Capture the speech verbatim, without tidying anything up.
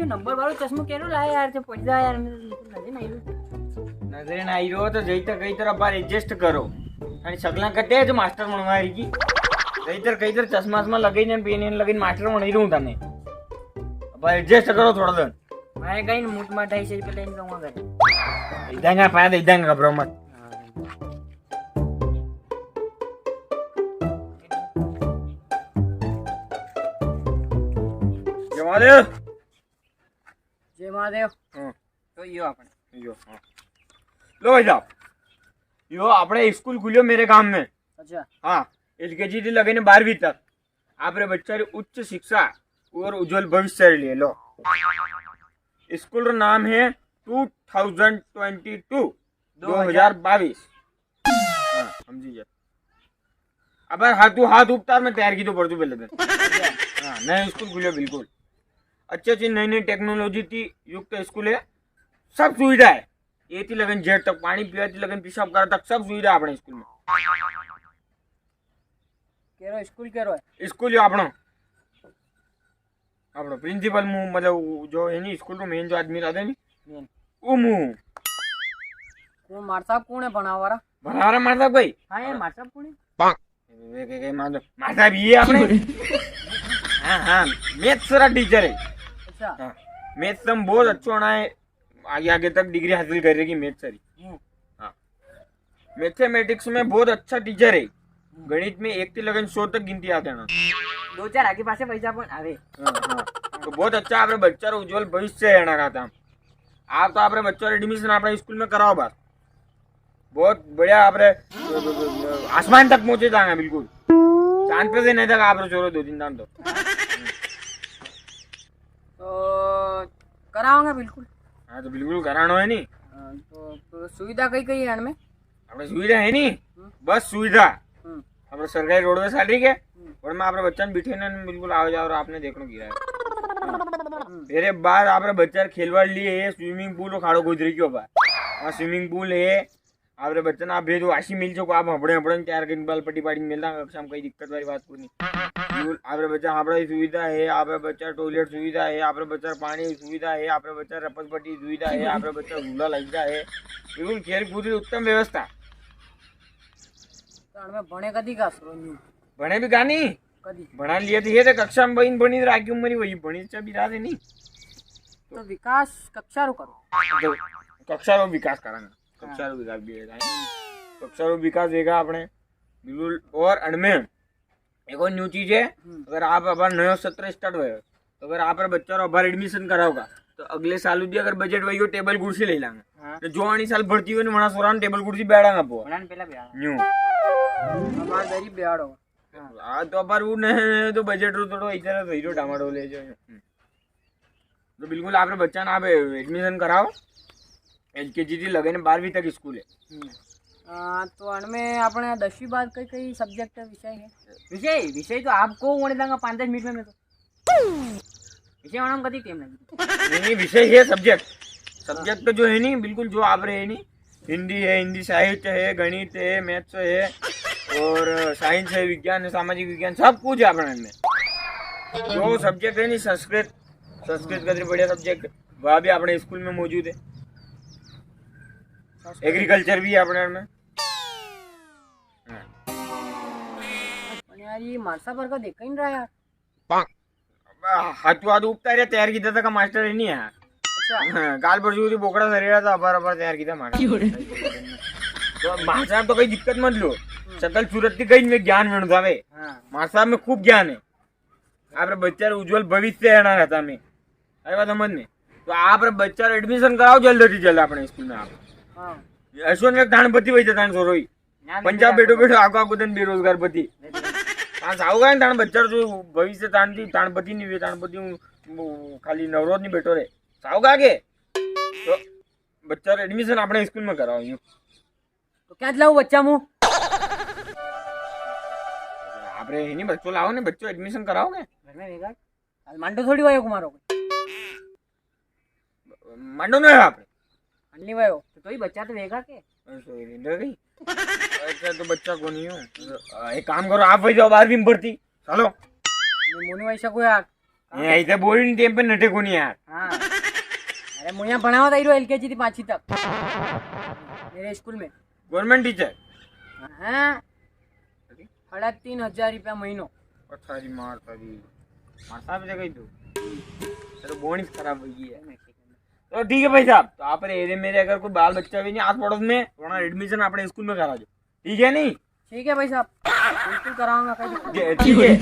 नंबर वालो चश्मो केरो लाया यार, जो पड़ जा यार, मेरे नजर नहीं आई रो। नजर नहीं आई रो तो जई तक कई तरह बार एडजस्ट करो। अरे सकला कटे है जो मास्टर मनवारी की। कई तरह, कई तरह चश्मा, चश्मा लगे ने, पेन, पेन लगे ने, मास्टर मनई रूं तने। बार एडजस्ट करो थोड़ा दिन। मारे कहीं मुट मार ढाई सौ रुपये लेने दूंगा घर। इधर का पाया, इधर का घबराओ मत। जमा दे। जय महादेव। हाँ। तो यो आपणे। यो, हाँ। लो भाई साहब, यो आपणे स्कूल खुलियो मेरे गांव में। अच्छा। हाँ, एलकेजी थी लगे ने बारहवीं तक। आपरे बच्चा री उच्च शिक्षा और उज्जवल भविष्य रे लिए लो। स्कूल रो नाम है टू थाउजेंड ट्वेंटी टू, दो हजार बाईस। हाँ, समझी गया। अबार हाथू हाथ उपतार में तैयार की तो पड़तू पहले दिन। हाँ, नया स्कूल खुलियो बिल्कुल। अच्छी अच्छी नई नई टेक्नोलॉजी थी युक्त स्कूल है। सब सुविधा है। ए थी लगन जेड तक, पानी पीवा थी लगन पेशाब करा तक सब सुविधा है अपने स्कूल में। केरो स्कूल केरो है? स्कूल यो आपणो। आपणो प्रिंसिपल मु, मतलब, जो है नी, स्कूल रो मेन जो आदमी रहता है नी, मेन। वो मु। वो मार साहब कौन है बनावारा? बनावारा मार साहब भाई? हाँ, ये हाँ। मार साहब कौन है? वे के, के मार, मार साहब ये आपणे। हाँ, हाँ, मैथ्स रा टीचर है। अच्छा। हाँ, मैथ्स में बहुत अच्छो होना है, आगे, आगे तक डिग्री हासिल कर रही मैथ्स री। हम्म। हाँ। मैथमेटिक्स में बहुत अच्छा टीचर है। हम्म। गणित में एक थी लगन सौ तक गिनती आते हैं ना। दो चार आगे पासे पैसा पण आवे। हाँ, हाँ। तो बहुत अच्छा आपरे बच्चा रो उज्जवल भविष्य है ना, कहता हम। आप तो आपरे बच्चा रो एडमिशन आपणे स्कूल में कराओ बस। बहुत बढ़िया आपरे आसमान तक पहुंचे जाएंगे बिल्कुल। चांद पे से नहीं तक आपरे छोरो दो तीन दान तो। तो करावांगा बिल्कुल। हाँ, तो बिल्कुल कराणो है नी। हाँ, तो, तो सुविधा कई कई है इनमें? आपणे सुविधा है नी, हम्म। बस सुविधा। हम्म। आपणे सरकारी रोडवेज चाल रही है, हम्म। और में आपणे बच्चा ने बिठे ने बिल्कुल आओ जाओ और आपणे देखणो की है। हम्म। मेरे बाद आपणे बच्चा खेलवा लिए है, स्विमिंग पूल रो खाड़ो खोद रही क्यों बा? वहाँ स्विमिंग पूल है, आपरे बच्चा ना आप भेजो, आशी मिल सको, आप हपड़े हपड़े तैयार करी बाल पट्टी पाड़ी मिलता, कक्षा में कई दिक्कत वाली बात कोनी। बिल्कुल, आपरे बच्चा हपड़ा की सुविधा है, आपरे बच्चा टॉयलेट सुविधा है, आपरे बच्चा पानी की सुविधा है, आपरे बच्चा रपस पट्टी की सुविधा है, आपरे बच्चा झूला लग जा है। बिल्कुल, खेल कूद की उत्तम व्यवस्था। तो अणमें बने कदी का सुरो न्यू? बने भी गानी? कदी? बना लिया तो ये तो कक्षा में बनी, बनी राखी उम्र ही वही बनी, अच्छा भी रात है नी। तो विकास कक्षा रो करो। तो कक्षा रो विकास करांगा। कक्षा रो विकास भी है, कक्षा रो विकास देगा आपणे, बिल्कुल। और अणमें एक और न्यू चीज है, हम्म। अगर आप अबार नयो सत्र स्टार्ट होयो, तो अगर आप रे बच्चा रो अबार एडमिशन कराओगा, तो अगले साल भी अगर बजट वही हो, टेबल कुर्सी ले लांगा। हाँ। तो जो आनी साल भर्ती होने, वणा सोरान टेबल कुर्सी बैठांगा पो। वणा ने पहला बैठांगा। न्यू। हमारे गरीब बैठ हो। हाँ। हाँ, तो अबार वो नहीं, तो बजट रो थोड़ो इधर सही रो डामाडोल है जो। हम्म। तो बिल्कुल आपरे बच्चा ना आप एडमिशन कराओ, एलकेजी थी लगे ने बारहवीं तक स्कूल है। हम्म। आ, तो अणमें आपणे दसवीं बाद कई कई सब्जेक्ट विषय है? विषय, विषय तो आपको होने देंगा पाँच दस मिनट में, मैं तो विषय होने में कदी टाइम लगे। नहीं, नहीं, विषय है सब्जेक्ट। सब्जेक्ट तो जो है नी, बिल्कुल जो आपरे है नी, हिंदी है, हिंदी साहित्य है, गणित है, मैथ्स है, और साइंस है, विज्ञान है, सामाजिक विज्ञान, सब कुछ है अपने में। जो सब्जेक्ट है नी, संस्कृत, संस्कृत कतरी बढ़िया सब्जेक्ट, वह भी अपने स्कूल में मौजूद है। एग्रीकल्चर भी है अपने में। हाँ। पण यार, ये मारसा पर का देखा ही नहीं रहा यार। हाथू हाथ उपता रे, तैयार कीधा था का मास्टर है नहीं है। अच्छा। हाँ, काल परसों री बोकड़ा सरेड़ा था, अबार अबार तैयार कीधा मास्टर। तो मास्टर तो कई दिक्कत मत लो, हम्म। सकल सूरत की कई में ज्ञान मिल जावे। हाँ। मास्टर में खूब ज्ञान है। आपरे बच्चा रो उज्जवल भविष्य है ना रहता में। अरे बात समझ में। तो आपरे बच्चा रो एडमिशन कराओ जल्दी थी जल्दी अपने स्कूल में आप। हाँ। ऐसो ने थाने बती वही था, थाने सोरो ही। ना, पंजाब बेटो बेटो आको आको दिन बेरोजगार पति। हाँ, साहूकार ताण बच्चा जो भविष्य ताण दी, ताण पति नहीं वे, ताण पति हूँ, वो खाली नवरोज नहीं बैठो रे। साहूकार के? तो बच्चा रो एडमिशन अपने स्कूल में कराओ यूं। तो क्या दिलाऊं बच्चा मु? आपरे है नहीं बच्चो लाओ ने, बच्चो एडमिशन कराओगे? घर में वेगा। आज मांडो थोड़ी वायो कुमारो। मांडो नी वायो आपणे। अन्नी वायो, तो, तो ही बच्चा तो वेगा के? अरे, sorry, रे गई। अच्छा, तो बच्चा कोनी हो। तो, आ, एक काम करो, आप वही जाओ बारहवीं में भर्ती। चलो। मैं मोनी वही सकूं यार। ये ऐसे बोरिंग टाइम पे नटे कोनी यार। हाँ। अरे, मुझे पढ़ावा था हीरो एलकेजी थी पांचवी तक मेरे स्कूल में। Government teacher? हाँ। अरे? साढ़े तीन हजार रुपया महीनो। ओ थारी मार थारी। मार साहब से कही तू। तेरे बोनिस खराब हुई है। तो ठीक है भाई साहब, तो आप रे एरिया मेरे अगर कोई बाल बच्चा भी नहीं आस पड़ोस में, तो ना एडमिशन अपने स्कूल में करा दो। ठीक है नहीं? ठीक है भाई साहब, बिल्कुल कराऊंगा, कहीं दिक्कत ये, ठीक है।